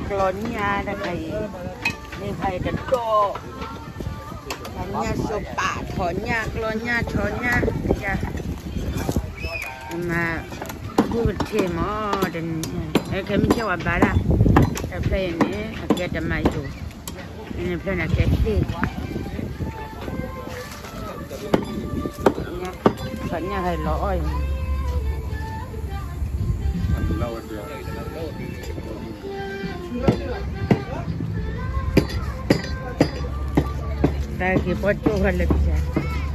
ကျီညၣ်တခါအံၤ, မ့ၢ်ခါအံၤတဒိၣ်, ထီၣ်ညၣ်စိပး, ထီၣ်ညၣ်, ကျီညၣ်, ထီၣ်ညၣ်, မၤ, ဘူၣ်ကထ့ၣ်မး, ခဲမုၢ်ဆ့ၣ်ဝဲဘါဒၣ်, တဖျၢၣ်အံၤန့ၣ် အကဲတမၤယိာ်, ဖျၢၣ်န့ၣ်ကဲသ့ၣ် ပညၣ်ဟဲလီၤအီၣ်အံၤ, တၢ်က့ၤပီၢ်ကၠိၣ်ဝဲလၢဖၠၣ်, လၢ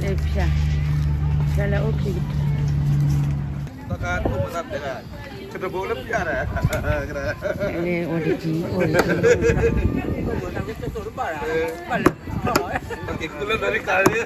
ဖၠၣ်, ဖၠၣ်လၢအိၣ်ခံ တဘိလၢဖၠၣ်ဒီး, အိၣ်တကံ, အိၣ်တကံ, လၢ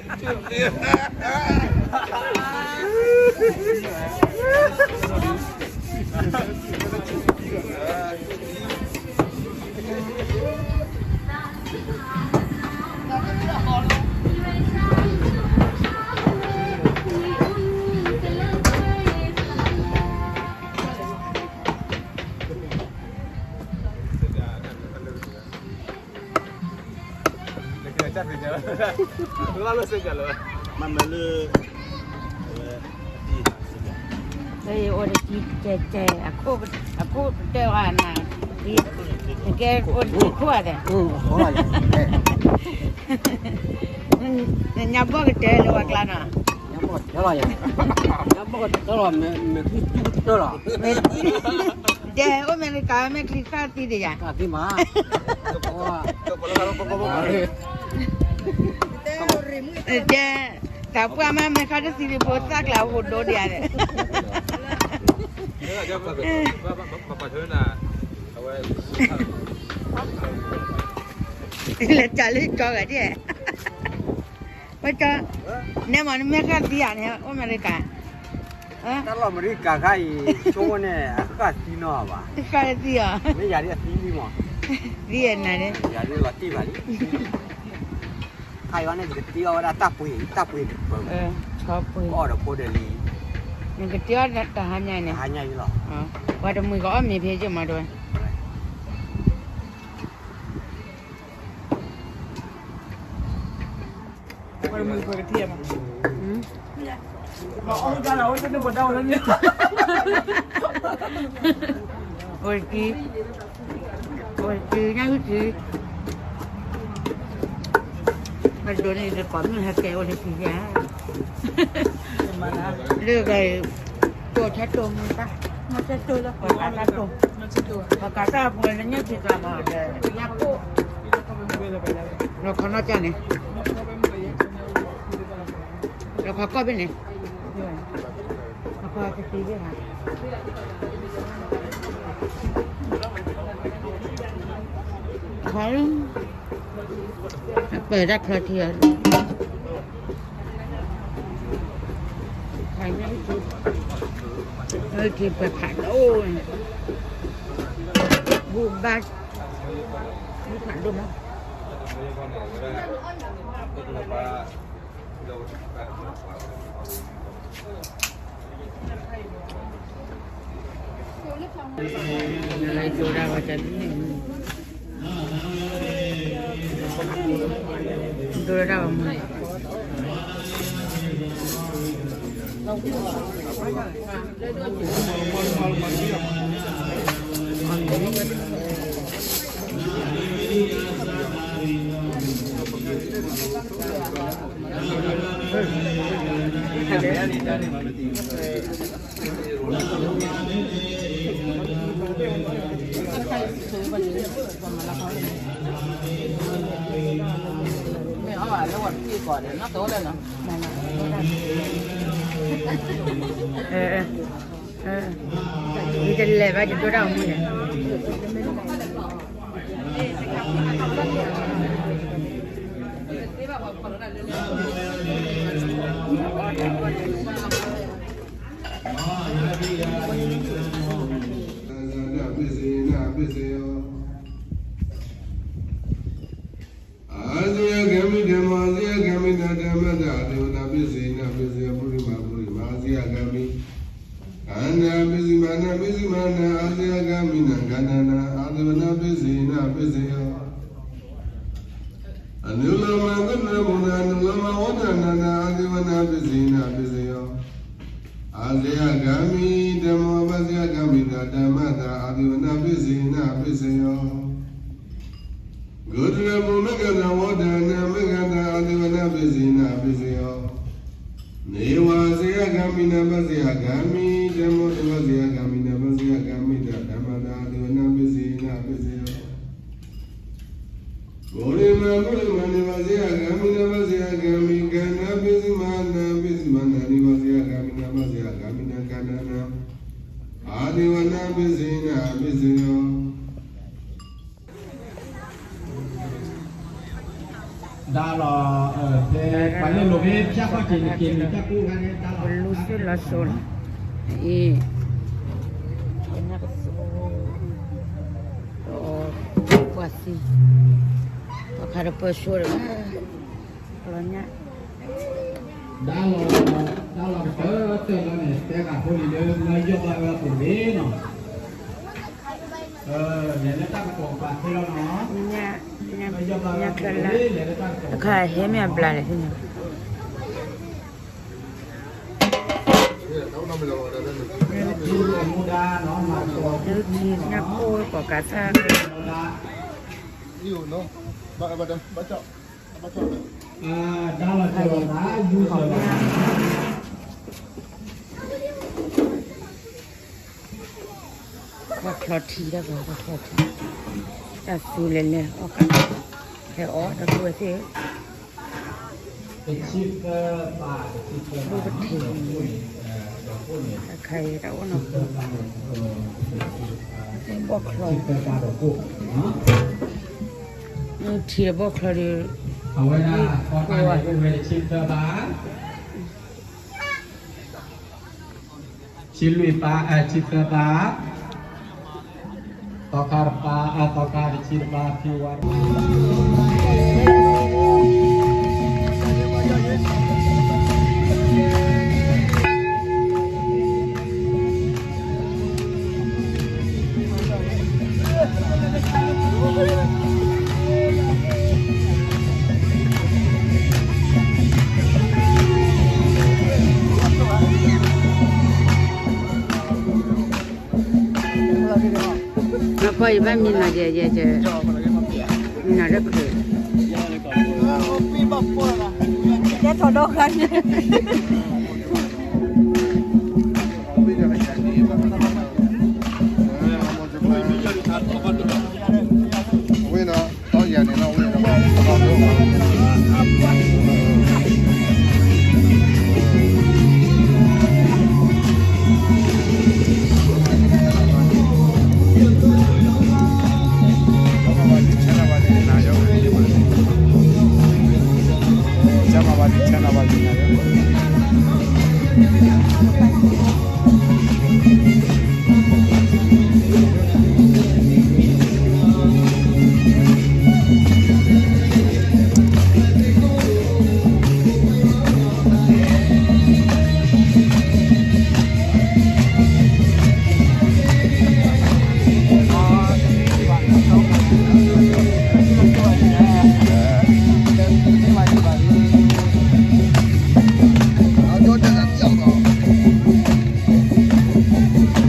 အိၣ်တကံကဲကဲ, အခိၣ်ကတၢၢ်ဝဲနၤ, ကဲအိၣ်တကံခိၣ်ဧါ, ညါဘီၣ်ကတၢၢ်လၢဝဲကျါနီၤ, ညါဘီၣ်ကတၢၢ်လီၤ, ညါဘီၣ်ကတၢၢ်လီၤ, မ့ၢ်ချံတူၢ်ကတၢၢ်လီၤ, ဒဲအိၣ်မ့ၢ်လၢကးမ့ၢ်ချံဃၣ်သံဒံးယၤ, ဒဲ, သးပှၢ်မ့ၢ်မ့ၢ်ခါတသံဒံးဖိသၣ်ကျးဟိဒိဒံးဧါ, လဲၤတၢ်လၢကၠီဂၤဒဲး, ဝဲကၠီ, နဲမ့ၢ်နမ့ၢ်ဃၣ်သံဧါ, အိၣ်မ့ၢ်လၢကး, တၢ်လီၢ်အမဲရကၤခါအံၤ ဆိကမိၣ်န့ၣ် အဃၣ်သံနီၤဘၣ်, ဃၣ်သံဧါ, မ့ၢ်ယၤဒ်အသံလံမး, သံနၤန့ၣ်, ယၤဒ်လီၤတံၢ်ဘၣ်လံ, ခါအံၤန့ၣ် ယကတ့အီၣ်ဝဲဒၣ်တၢ်ပှ့ၤ, တၢ်ပှ့ၤတပၢၤ, အီၣ်ဒီးဖိဒီးလံ, နကတ့အီၣ်တဟါညါအံၤန့ၣ်, ဟါညါအံၤလီၤ, ပှၤတမှံၤကအီၣ်မ့ၤဖဲယမးတဝဲ အိၣ်တကံ, အိၣ်တကံ, ညၣ်အုၣ်တကံ, မဒိးန့ၣ်တကိးမုၢ်ဟဲကဲအိၣ်တကံဧါ, လၢဂၤအံၤ, တိၢ်ထဲတိၢ်မူတၢ်, ပှၤကးတၢ်ပှဲၤလၢညၣ်ထံကျါမးဒီး ညၣ်ခိၣ်, လီၤခီနီၢ်ကၠၢ်န့ၣ်, လီၤခီကီၢ်ဘ့ၣ်န့ၣ်, လီၤခီကသံဘ့ၣ်ဟါ, ခီ, ပၢၤတၢ်ချီထံအီၤ, ထံပၢၤဖးဒိၣ်, ဘူၣ်ဘၣ်, ဘူၣ်ဖးဒိၣ်မး ဒိၣ်ဒၣ်ဝဲတၢ်, ဒိၣ်ဒၣ်ဝဲမး, မ့ၢ်အီၣ်ဘၣ်လၢဝဲတက့ၢ်ကီးဒီး နီၢ်တိလၢနီၤ, ယတလဲၤဘၣ် ယဒိၣ်တၢ်အမူန့ၣ် Asia Gami Demo, Asia Gami Demo, Asia Gami Demo, Asia Gami. Ana bisi mana bisi mana, azi agami na kanana, azi mana bisi na bisi yo. Anulama kanamuna, anulama wadanana, azi mana bisi na bisi yo. Azi agami dama, azi agami da dama da, azi mana bisi na bisi yo. Gudra bu megada wadana megada, azi mana bisi na bisi yo. Niwa zi agami na basi agami, demo de basi agami na basi agami, da dama da de na bisi na bisi. Gori ma gori ma ne basi agami na basi agami, kana bisi ma na bisi ma na ne basi agami na basi agami na kana na. Adi wa na bisi na bisi. ဒါလီၤ, ဖဲပှၤလၢလိၤဖဲဖၠၣ်ခီၣ်က့ၤန့ၣ်က့ၤန့ၣ် တၢ်ကူၣ်ဂၤန့ၣ် ဒါလီၤ, ပလူစုလီၤစိၤလီၤ, အံၤ, ပှၤသံ, ပှၤခါတပၢၢ်ဆိဒီး, လီၤညါ, ဒါလီၤ, ဒါလီၤကတၢၢ်တၢၢ်လီၤန့ၣ် တဲဃာ်ဖိလံၤလၢ လၢယီၢ်ဘၣ်ဝဲအပူၤန့ၣ်နီၤ. လဲၤလၢတၢ်ကပီၤပာ်ခဲလီၤနီၤ, ညါ, ညါချၢလၢ, အခါဟဲမ့ၢ်အဘျါလဲၣ်န့ၣ်, လၢထံညါခိၣ်ပီၤကးသၣ်, ဘၣ်ချီထံတၢ်ကီး ဘၣ်ချီထံ, တၢ်သူလဲၤလဲၤအီၣ်ကး, ဟဲအီၣ်ဒီပုၢ်ဝဲၢ်သ့ၣ်ဧၢ, တဆံသၢ, အခါအံၤတၢ်အိၣ်နီၤ, ဘီၣ်ချီ, ထံဘီၣ်ချီဒီး, အဝဲဒၣ် သီခါန့ၣ်အိၣ်ဝဲတဆံသၢဘး, ဆံလွံၢ်ဘး, ဆံသၢဘး, သီခါတပၤ, သီခါတဆံတဘး ဖံဝါ အဖီယဘၣ်မံနီၤယဲ, ယဲ, မံနီၤလၢခုး, ယဲထီၣ်ဒီဃာ်န့ၣ် ဝ့ၢ်နီၤ, ဒီးယၤန့ၣ်နီၤ, ဝ့ၢ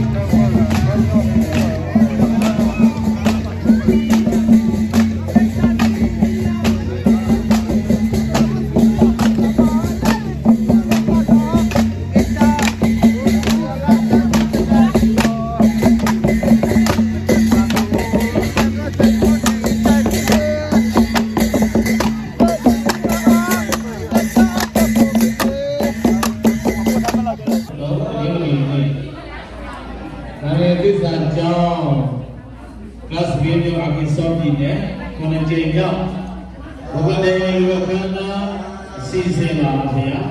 ်နီၤ, နာမည်သစ္စာကျောင်း ကလပ်စ် ဗီဒီယို အာကင်ဆော့ပြည်နယ် ခုနစ်ကြိမ်မြောက် ပကတိန်လူအခမ်းအနား အစီအစဉ်ပါခင်ဗျာ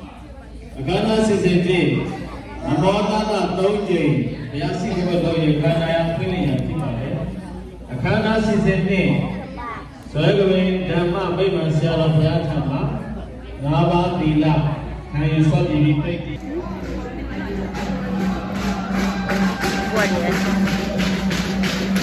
။ အခမ်းအနားအစီအစဉ်ဖြင့် အမောတတသုံးကြိမ် ဘုရားရှိခိုးတော်ရေ အခမ်းအနားဖွင့်လှစ်ရန်ဖြစ်ပါတယ်။ အခမ်းအနားအစီအစဉ်ဖြင့် စွဲကဝေဓမ္မဗိမာန်ဆရာတော်ဘုရားထံမှာ ငါးပါးသီလ ခံယူဆောက်တည်ပြီး ပိတ်တည် လၢပှၤမၤစၢၤလၢမၤအီ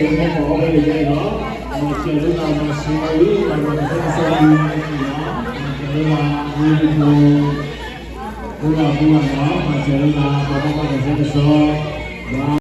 ၣ်ဝဲဒၣ်ယဲနီၤ, မၤစၢၤလၢနၤမၤစၢၤဝဲ, မၤစၢၤလၢနၤ, မၤစၢၤလၢနၤ, မၤစၢၤလၢနၤ, ပှၤဘၣ်မၤတၢ်ဆၢကစီၣ်, ဘၣ်